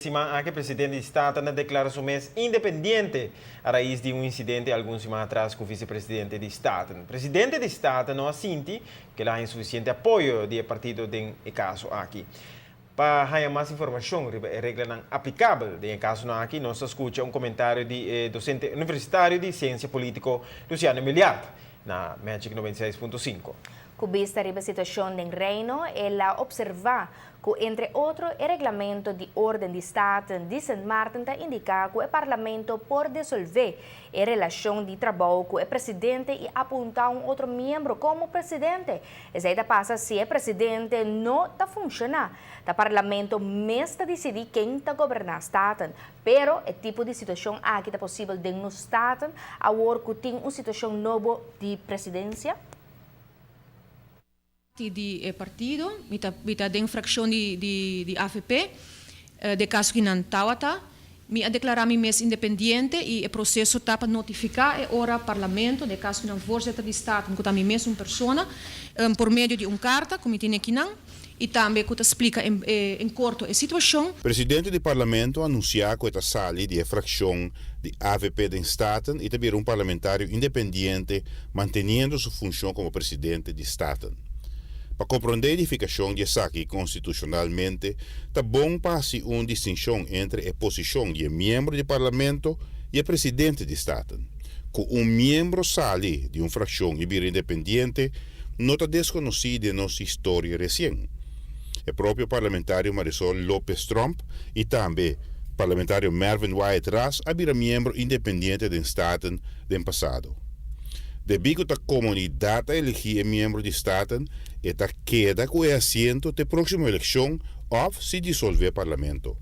Siman aki presidente di Staten a declara su mes independiente a raiz di un incidente algun siman atras cu vicepresidente di Staten. Presidente di Staten no a sinti cu el a haya suficiente apoyo di e partido den e caso aki. Pa haya mas informacion riba e reglanan aplicabel den e casonan aki nos ta scucha un comentario di e docente universitario di Ciencia Politico Luciano Milliard na Magic 96.5. Cu bista riba situacion den Reino, el a observa cu entre otro e reglamento di orden di Staten di Sint Maarten ta indica cu e Parlamento por disolve e relacion di trabou cu e presidente y apunta un otro miembro como presidente. Esey ta pasa si e presidente no ta funciona. Ta Parlamento mes ta dicidi ken ta goberna Staten. Pero e tipo di situacion aki ta posibel den nos Staten awor cu tin un situacion nobo di presidencia? Di e partido, mi ta den fraccion di AVP, den caso cu nan tawata, mi a declara mi mes independiente y e proceso ta pa notifica e ora Parlamento, den caso cu nan voorzitter di Staten, cu ta mi mes un persona, por medio di un carta, cu mi tin akinan, y tambe cu ta splica en corto e situacion. Presidente di Parlamento a anuncia cu e ta sali di fraccion di AVP den Staten y ta bira un parlamentario independiente, manteniendo su funcion como presidente di Staten. Pa comprende e nificacion di esaki constitucionalmente, ta bon pa un distincion entre e posicion di miembro di Parlamento y e presidente di Staten. Cu un miembro sali di un fraccion y bira independiente, no ta desconoci den nos historia recien. E propio parlamentario Marisol Lopez Tromp y tambe parlamentario Mervin Wyatt Ras a bira miembro independiente di Staten den pasado. Debi cu ta comunidad a eligi e miembro di Staten, e ta keda cu e asiento te proximo eleccion of si disolve Parlamento.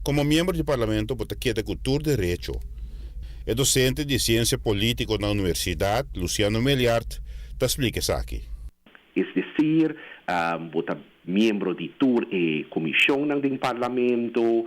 Como miembro di Parlamento, bo ta keda cu tur derecho. E docente di Ciencia Politico na Universidad, Luciano Meliart, ta splica esaki. Es decir, bo ta miembro di tur e comision den Parlamento,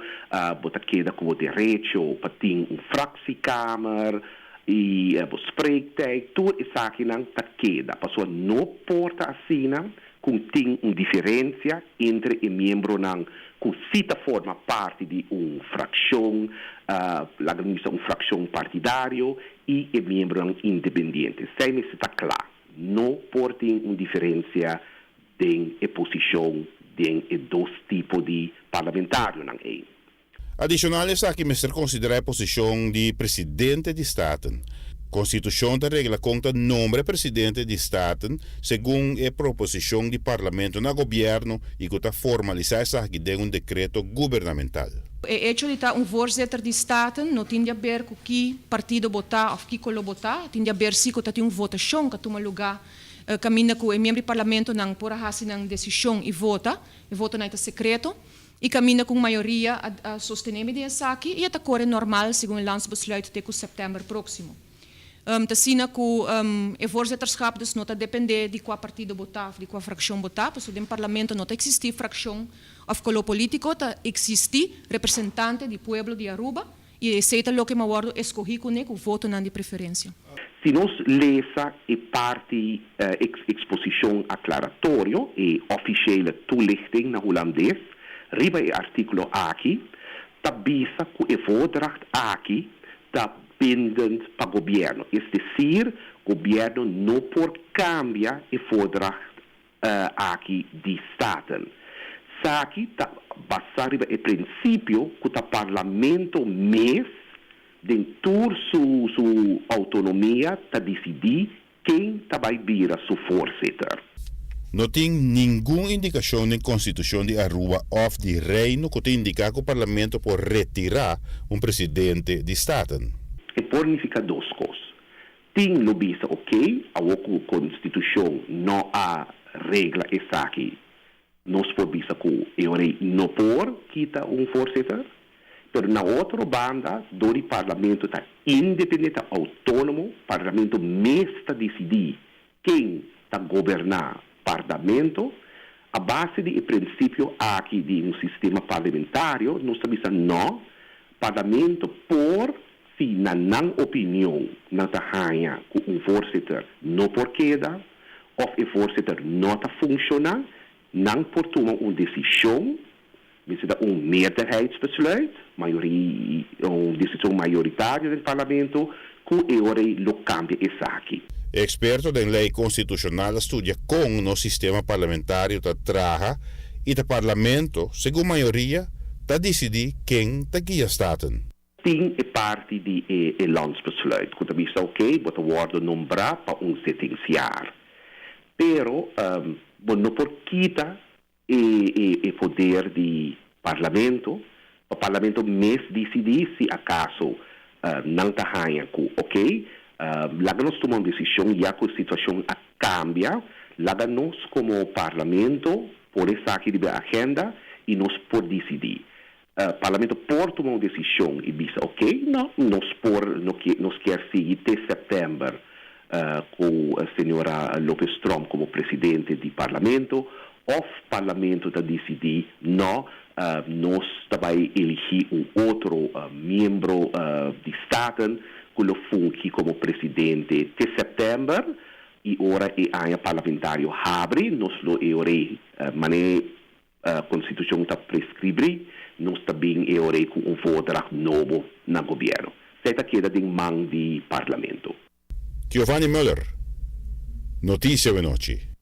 bo ta keda cu derecho pa tin un fractiekamer y spreektijd, tur esakinan ta keda. Paso no por ta asina cu tin un diferencia entre e miembronan cu si ta forma parti di un fraccion, un fraccion partidario y e miembronan independiente. Esey ta cla. No por tin un diferencia den e posicion den e dos tipo di parlamentarionan ey. Adicional esaki mester considera e posicion di presidente di Staten. Constitucion ta regla con ta nombra presidente di Staten segun e proposicion di Parlamento na gobierno y cu ta formalisa esaki den un decreto gubernamental. E hecho di ta un voorzitter di Staten no tin di haber cu ki partido bo ta of ki color bo ta, tin di haber si cu tin un votacion cu a tuma lugar caminda cu e miembro di Parlamentonan por a haci nan decision y vota, e votonan ta secreto, y caminda cu mayoria a sostene mi den esaki y ta core normal segun e landsbesluit te cu september proximo. T'asina cu e voorzitterschap dus no ta depende di cua partido bo ta, di cua fraccion bo ta, pasobra den Parlamento no ta existi fraccion of color politico, ta existi representante di pueblo di Aruba y esey ta loke m'a wordo escogi cu votonan di preferencia. Si nos lesa e parti exposicion aclaratorio e officiële toelichting na Hulandes, riba e articulo aki, ta bisa cu e voordracht aki ta bindend pa gobierno. Es decir, gobierno no por cambia e voordracht aki di Staten. Esaki ta basa riba e principio cu ta Parlamento mes den tur su autonomia ta dicidi ken ta bay bira su voorzitter. No tin ningun indicacion den Constitucion di Aruba of di Reino cu ta indica cu Parlamento por retira un presidente di Staten. E por nifica dos cos. Tin lo bisa, ok, a Constitucion no a regla esaki. Nos por bisa cu e no por kita un voorzitter, pero na otro banda, dor di Parlamento ta independiente, autonomo, Parlamento mes ta dicidi ken ta goberna Parlamento, a base di principio aki di un sistema parlamentario, nos ta bisa no, Parlamento por, si na nan opinion, nan ta haya cu un voorzitter no por keda, of e voorzitter no ta funciona, nan por tuma un decision. Mester ta un meerderheidsbesluit, mayoria, un desishon mayoritario den parlamento ku e ora ei lo kambia esaki. E eksperto den lei konstitushonal a studia kon nos sistema parlamentario ta traha i ta parlamento, segun mayoria, ta disidí ken ta guia Staten. Tin e parti di e e landsbesluit ku ta bisa ok bo ta wòrdu nombrá pa un zittingsjaar pero bo no por kita e e e poder di parlamento pa parlamento mes disidí si akaso nan ta haña ku ok laga nos tuma un desishon ya ku e situashon a kambia laga nos komo parlamento por esaki riba e agenda i nos por disidí. Parlamento por tuma un desishon i bisa ok no nos por no ke nos kier sigui te sèptèmber ku señora Lopez Tromp komo presidente di parlamento òf parlamento ta disidí no nos ta bai eligí un otro miembro di Staten ku lo fungi komo presidente te sèptèmber i ora e aña parlamentario habri nos lo e ora manera Constitucion ta prescribri, nos ta bin e ora ei cu un voordracht nobo na gobierno. Esei ta keda den man di Parlamento. Giovanni Muller, Noticia Wenochi.